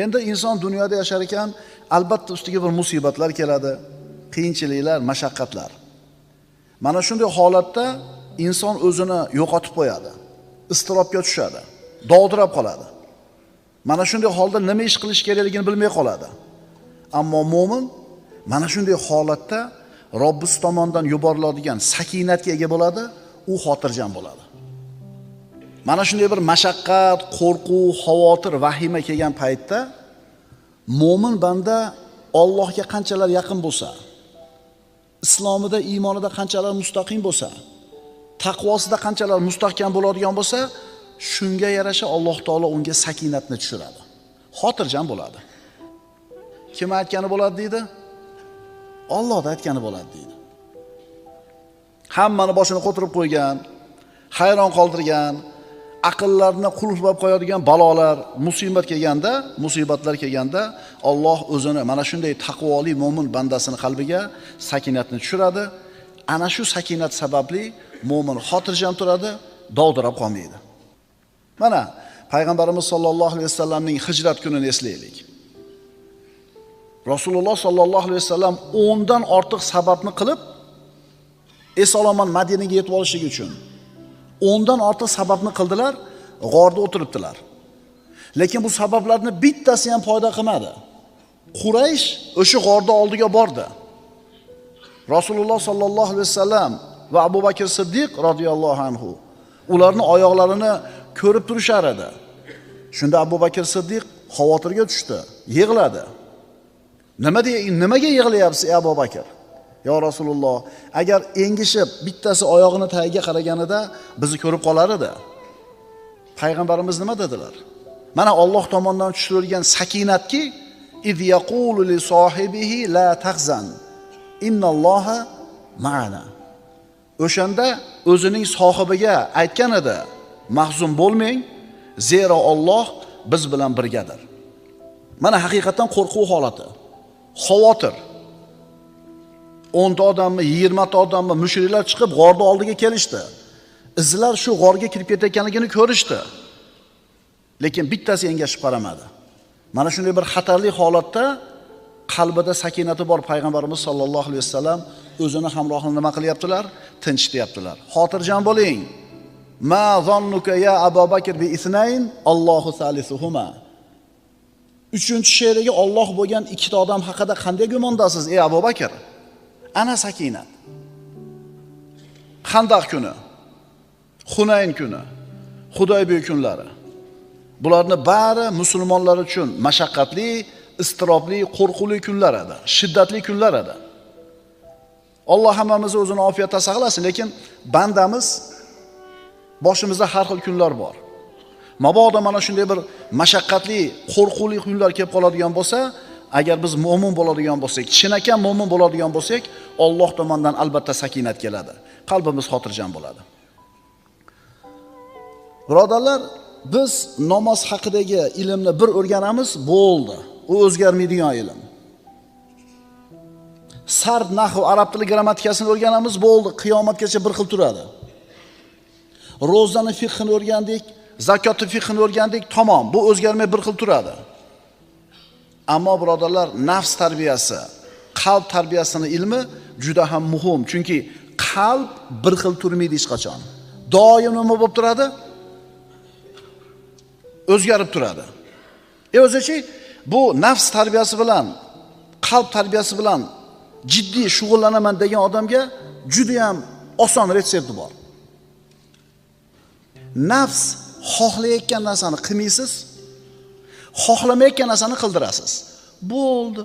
Endi inson dunyoda yashar ekan, albatta ustiga bir musibatlar keladi, qiyinchiliklar, mashaqqatlar. Mana shunday holatda inson o'zini yo'qotib qo'yadi, iztirobga tushadi, dovdirab qoladi. Mana shunday holda nima ish qilish kerakligini bilmay qoladi. Ammo mo'min mana shunday holatda Robbisi tomonidan yuboriladigan sakinatga ega bo'ladi, u xotirjam bo'ladi. Mana shunday bir mashaqqat, qo'rquv, xavotir, vahima kelgan paytda mo'min banda Allohga qanchalar yaqin bo'lsa, islomida, iymonida qanchalar mustaqim bo'lsa, taqvosida qanchalar mustahkam bo'ladigan bo'lsa, shunga yarasha Alloh taolo unga sakinatni tushiradi. Xotirjam bo'ladi. Kim aytgani bo'ladi deydi? Allohning aytgani bo'ladi deydi. Hammani boshini qo'tirib qo'ygan, hayron qoldirgan, aqllarni qulflab qo'yadigan balolar, musibat kelganda, musibatlar kelganda Alloh o'zini mana shunday taqvoli mo'min bandasini qalbiga sakinatni tushiradi. Ana shu sakinat sababli mo'min xotirjam turadi, dovdirab qolmaydi. Mana Payg'ambarimiz sollallohu alayhi vasallamning hijrat kunini eslaylik. Rasululloh sollallohu alayhi vasallam 10 dan ortiq sababni qilib eson-omon Madinaga yetib olishligi uchun 10 dan ortiq sababni qildilar, g'orda o'tiribdilar. Lekin bu sabablarni bittasi ham foyda qilmadi. Quraysh o'sha g'orda oldiga bordi. Rasululloh sollallohu alayhi vasallam va Abu Bakr Siddiq radhiyallohu anhu ularni oyoqlarini ko'rib turishar edi. Shunda Abu Bakr Siddiq xavotirga tushdi, yig'ladi. Nimaga yig'layapsiz ey Abu Bakr? Ya Rasululloh, agar engishib bittasi oyog'ini tagiga qaraganida bizni ko'rib qolar edi. Payg'ambarimiz nima dedilar? Mana Alloh tomonidan tushirilgan sakinatki, iz yaqulu li sohibihi la tahzan innalloha ma'ana. O'shanda o'zining sohibiga aytgan edi, mahzun bo'lmang, zero Alloh biz bilan birgadir. Mana haqiqatan qo'rquv holati, xavotir. 10 ta odammi, 20 ta odammi mushriklar chiqib g'orda oldiga kelishdi. Izlar shu g'orga kirib ketayotganligini ko'rishdi. Lekin bittasi engashib qaramadi. Mana shunday bir xatarli holatda qalbida sakinati bor Payg'ambarimiz sollallohu alayhi vasallam o'zini hamrohini nima qilyaptilar? Tinchityaptilar. Xotirjam bo'ling. Ma zannuka ya Abu Bakr bi isnayn Allohu salisuhuma. Uchinchi sherigi Alloh bo'lgan ikkita odam haqida qanday gumondasiz ey Abu Bakr? Ana sakinat. Xandaq kuni, Hunayn kuni, Hudaybiya kunlari. Bularni bari musulmonlar uchun mashaqqatli, iztirobli, qo'rquvli kunlar edi, shiddatli kunlar edi. Alloh hammamizni o'zini ofiyatda saqlasin, lekin bandamiz boshimizda har xil kunlar bor. Mabodo mana shunday bir mashaqqatli, qo'rquvli kunlar kelib qoladigan bo'lsa, agar biz mo'min bo'ladigan bo'lsak, chinakam mo'min bo'ladigan bo'lsak, Alloh tomonidan albatta sakinat keladi. Qalbimiz xotirjam bo'ladi. Birodarlar, biz namoz haqidagi ilmni bir o'rganamiz, bo'ldi. U o'zgarmaydigan ilm. Sarf, nahv, arab tili grammatikasini o'rganamiz, bo'ldi. Qiyomatgacha bir xil turadi. Ro'zani fiqhini o'rgandik, zakotni fiqhini o'rgandik, tamom. Bu o'zgarmay bir xil turadi. Ammo birodarlar, nafs tarbiyasi, qalb tarbiyasini ilmi juda ham muhim. Chunki qalb bir xil turmaydi hech qachon. Doim nima bo'lib turadi? O'zgarib turadi. O'zichi bu nafs tarbiyasi bilan, qalb tarbiyasi bilan jiddiy shug'ullanaman degan odamga juda ham oson retsepti bor. Nafs xohlayotgan narsani qilmaysiz, xohlamayotgan narsani qildirasiz. Bo'ldi.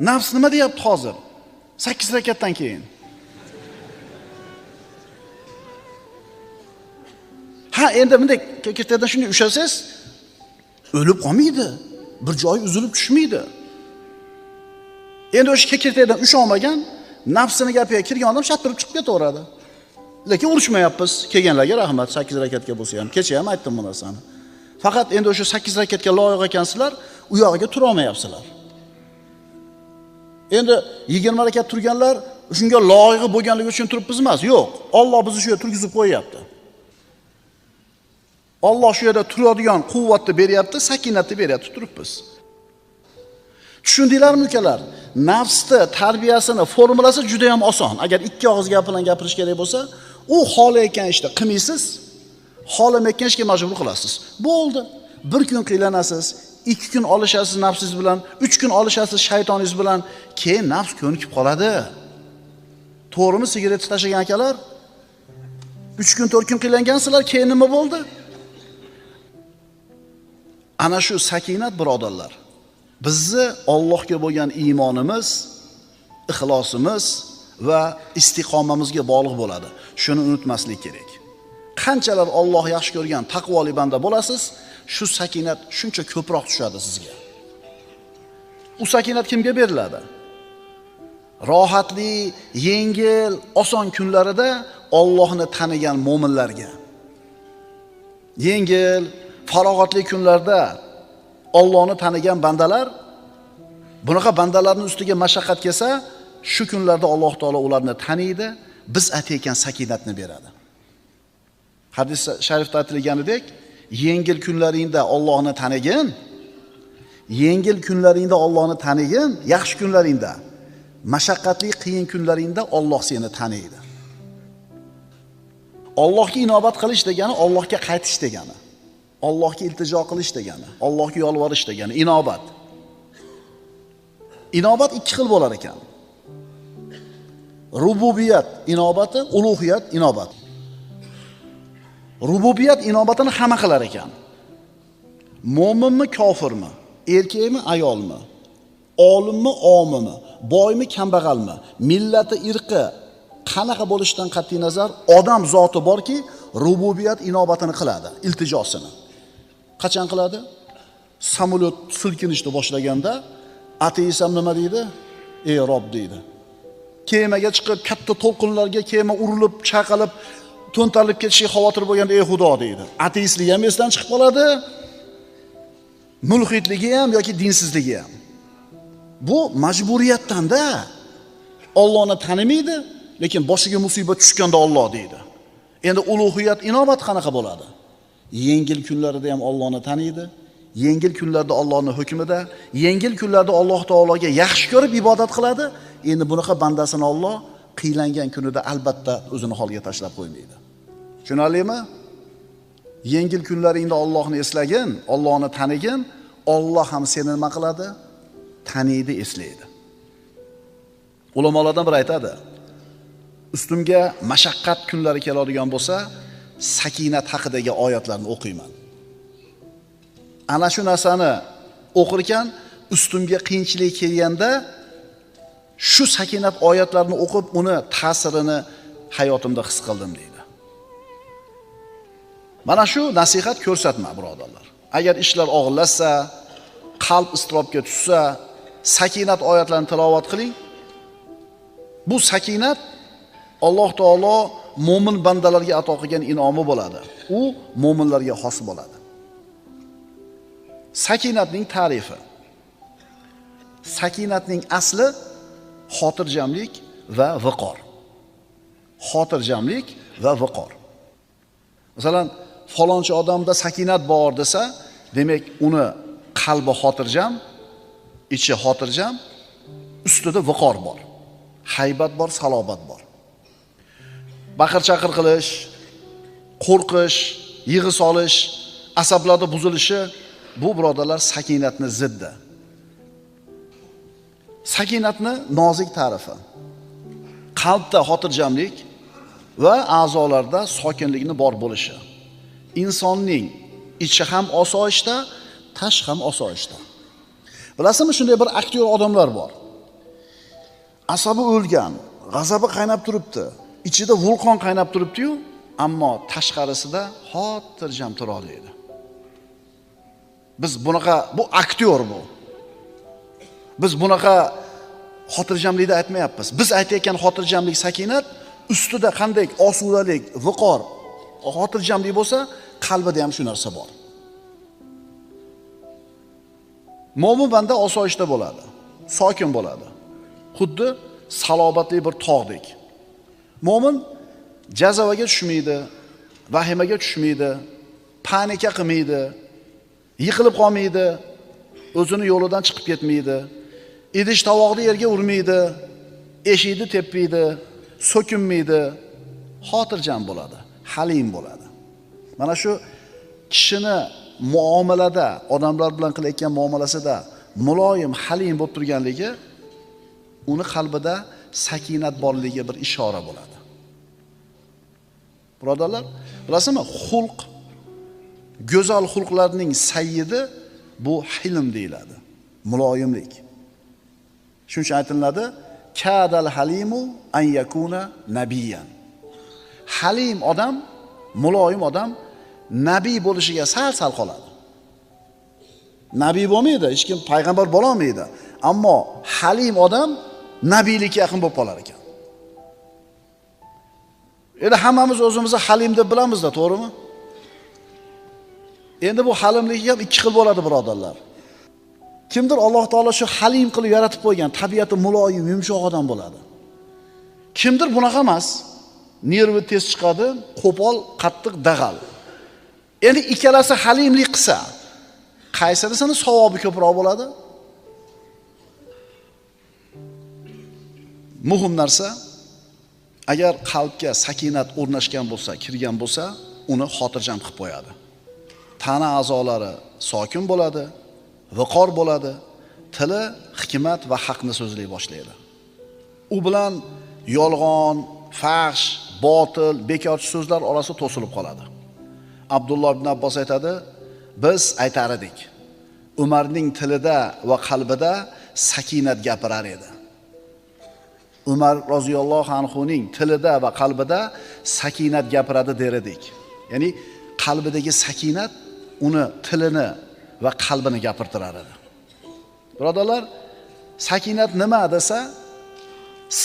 Nafs nima deyapti hozir? 8 rakatdan keyin. Ha, endi bunday kekirtadan shunday ushasangiz, o'lib qolmaydi. Bir joyi uzilib tushmaydi. Endi o'sha kekirtadan usha olmagan, nafsini gapiga kirgan odam shatirib chiqib ketaveradi. Lekin urushmayapmiz. Kelganlarga rahmat, 8 rakatga bo'lsa ham. Kecha ham aytdim bu narsani. Faqat endi o'sha 8 rakatga loyiq ekansizlar, u yog'iga tura olmayapsizlar. Endi 20 rakat turganlar shunga loyiq bo'lganligi uchun turibmiz emas. Yo'q, Alloh bizni shu yerga turgizib qo'yapti. Alloh shu yerda turadigan quvvatni beryapti, sakinatni beryapti, turibmiz. Tushundinglarmi ukalar? Nafsni tarbiyasini formulasi juda ham oson. Agar ikki og'iz gap bilan gapirish kerak bo'lsa, u xohlayotgan ishni qilmaysiz, xohlamayotgan ishga majbur qilasiz. Bo'ldi. Bir kun qiylanasiz, 2 kun olishasiz nafsingiz bilan, 3 kun olishasiz shaytoningiz bilan, keyin nafs ko'nikib qoladi. To'g'rimi, sigaret tashlagan akalar? 3 kun 4 kun qiylangansizlar, keyin nima bo'ldi? Ana shu sakinat birodarlar, bizni Allohga bo'lgan iymonimiz, ixlosimiz va istiqomamizga bog'liq bo'ladi. Shuni unutmaslik kerak. Qanchalar Alloh yaxshi ko'rgan taqvoli banda bo'lasiz, shu sakinat shuncha ko'proq tushadi sizga. U sakinat kimga beriladi? Rohatli, yengil, oson kunlarida Allohni tanigan mo'minlarga. Yengil, farog'atli kunlarda Allohni tanigan bandalar, bunaqa bandalarning ustiga mashaqqat kelsa, shu kunlarda Alloh taolo ularni taniydi, biz aytayotgan sakinatni beradi. Hadis sharifda aytilganidek, yengil kunlaringda Allohni tanigin, yengil kunlaringda Allohni tanigin, yaxshi kunlaringda, mashaqqatli qiyin kunlaringda Alloh seni taniydi. Allohga inobat qilish degani Allohga qaytish degani. Allohga iltijo qilish degani, Allohga yolvorish degani, inobat. Inobat ikki xil bo'lar ekan. Rububiyat inobati, ulug'iyat inobat. Rububiyat inobatini hamma qilar ekan. Mo'minmi, kofirmi, erkakmi, ayolmi, olimmi, omimi, boymi, kambag'almi, millati, irqi qanaqa bo'lishidan qat'iy nazar odam zoti borki, rububiyat inobatini qiladi, iltijosini. Qachon qiladi? Samolyot silkinishni boshlaganda ateist ham nima deydi? Ey Rob deydi. Kemaga chiqib katta to'lqinlarga kema urilib, chaqilib, to'ntarilib ketishiga xavotir bo'lganda ey Xudo deydi. Ateistligi ham esdan chiqib qoladi, mulhidligi ham yoki dinsizligi ham. Bu majburiyatdan-da. Allohni tanimaydi, lekin boshiga musibat tushganda Alloh deydi. Endi ulug'iyat inobat qanaqa bo'ladi? Yengil kunlarida ham Allohni taniydi, yengil kunlarda Allohning hukmida, yengil kunlarda Alloh taologa yaxshi ko'rib ibodat qiladi. Endi bunaqa bandasini Alloh qiylangan kunida albatta o'zini holga tashlab qo'ymaydi. Tushunarlimi? Yengil kunlaringda Allohni eslagin, Allohni tanigin, Alloh ham seni nima qiladi? Taniydi, eslaydi. Ulamolardan biri aytadi: ustimga mashaqqat kunlari keladigan bo'lsa, sakinat haqidagi oyatlarni o'qiyman. Ana shu narsani o'qirkan, ustimga qiyinchilik kelganda shu sakinat oyatlarini o'qib, uni ta'sirini hayotimda his qildim deydi. Mana shu nasihat ko'rsatma, birodarlar. Agar ishlar og'irlashsa, qalb iztirobga tushsa, sakinat oyatlarini tilovat qiling. Bu sakinat Alloh taolo mo'min bandalarga ato qilgan in'omi bo'ladi. U mo'minlarga xos bo'ladi. Sakinatning ta'rifi. Sakinatning asli xotirjamlik va viqor. Xotirjamlik va viqor. Masalan, falonchi odamda sakinat bor desa, demak uni qalbi xotirjam, ichi xotirjam, ustida viqor bor. Haybat bor, salobat bor. Baqir-chaqir qilish, qo'rqish, yig'i solish, asablarda buzilishi bu birodarlar sakinatni ziddi. Sakinatni nozik ta'rifi. Qalbda xotirjamlik va a'zolarda sokinlikni bor bo'lishi. Insonning ichi ham osoyishta, tash ham osoyishta. Bilasizmi, shunday bir aktyor odamlar bor. Asabi o'lgan, g'azabi qaynab turibdi, ichida vulqon qaynab turibdi-yu, ammo tashqarisida xotirjam tura oladi. Biz bunaqa, bu aktyor bu. Biz bunaqa xotirjamlikni aytmayapmiz. Biz aytayotgan xotirjamlik, sakinat ustida qanday osudalik, viqor, xotirjamlik bo'lsa, qalbida ham shu narsa bor. Mo'min banda osoyishta bo'ladi, sokin bo'ladi. Xuddi salobatli bir tog'dek. Mo'min jazavaga tushmaydi, vahimaga tushmaydi, Panika qilmaydi, yiqilib qolmaydi, o'zini yo'lidan chiqib ketmaydi, idish tovoqni yerga urmaydi, eshikni tepmaydi, so'kinmaydi, xotirjam bo'ladi, halim bo'ladi. Mana shu kishini muomalada, odamlar bilan qilayotgan muomalasida muloyim, halim bo'lib turganligi uni qalbida sakinat borligiga bir ishora bo'ladi. Birodarlar, bilasizmi, xulq, go'zal xulqlarning sayyidi bu hilm deyiladi, muloyimlik. Shuning uchun aytiladi, kadal halimu an yakuna nabiyyan. Halim odam, muloyim odam nabiy bo'lishiga sal-sal qoladi. Nabiy bo'lmaydi, hech kim payg'ambar bo'la olmaydi. Ammo halim odam nabiylikka yaqin bo'lib qolar ekan. Endi hammamiz o'zimizni halim deb bilamizda, to'g'rimi? Endi bu halimlik ham ikki xil bo'ladi, birodarlar. Kimdir Alloh taolo shu halim qilib yaratib qo'ygan, tabiati muloyim, yumshoq odam bo'ladi. Kimdir bunaqa emas. Nervi tez chiqadi, qo'pol, qattiq, dag'al. Endi ikkalasi halimlik qilsa, qaysinisini savobi ko'proq bo'ladi? Muhim narsa, agar qalbga sakinat o'rnashgan bo'lsa, kirgan bo'lsa, uni xotirjam qilib qo'yadi. Tana a'zolari sokin bo'ladi, viqor bo'ladi, tili hikmat va haqni so'zlay boshlaydi. U bilan yolg'on, fahsh, botil, bekorchi so'zlar orasi to'silib qoladi. Abdulloh ibn Abbos aytadi, biz aytar edik, Umarning tilida va qalbida sakinat gapirar edi. Umar roziyallohu anhuning tilida va qalbida sakinat gapiradi der edik. Ya'ni qalbidagi sakinat uni tilini va qalbini gapirtirar edi. Birodarlar, sakinat nima desa,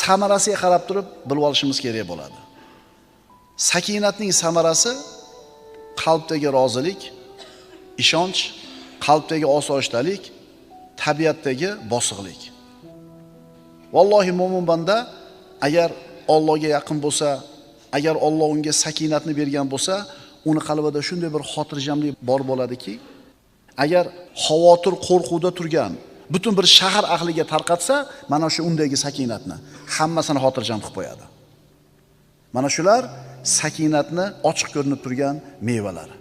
samarasiga qarab turib bilib olishimiz kerak bo'ladi. Sakinatning samarasi qalbdagi rozilik, ishonch, qalbdagi osoyishtalik, tabiatdagi bosiqlik. Vallohi mo'min banda agar Allohga yaqin bo'lsa, agar Alloh unga sakinatni bergan bo'lsa, uni qalbida shunday bir xotirjamlik bor bo'ladiki, agar xavotir, qo'rquvda turgan butun bir shahar ahliga tarqatsa, mana shu undagi sakinatni hammasini xotirjam qilib qo'yadi. Mana shular sakinatni ochiq ko'rinib turgan mevalari.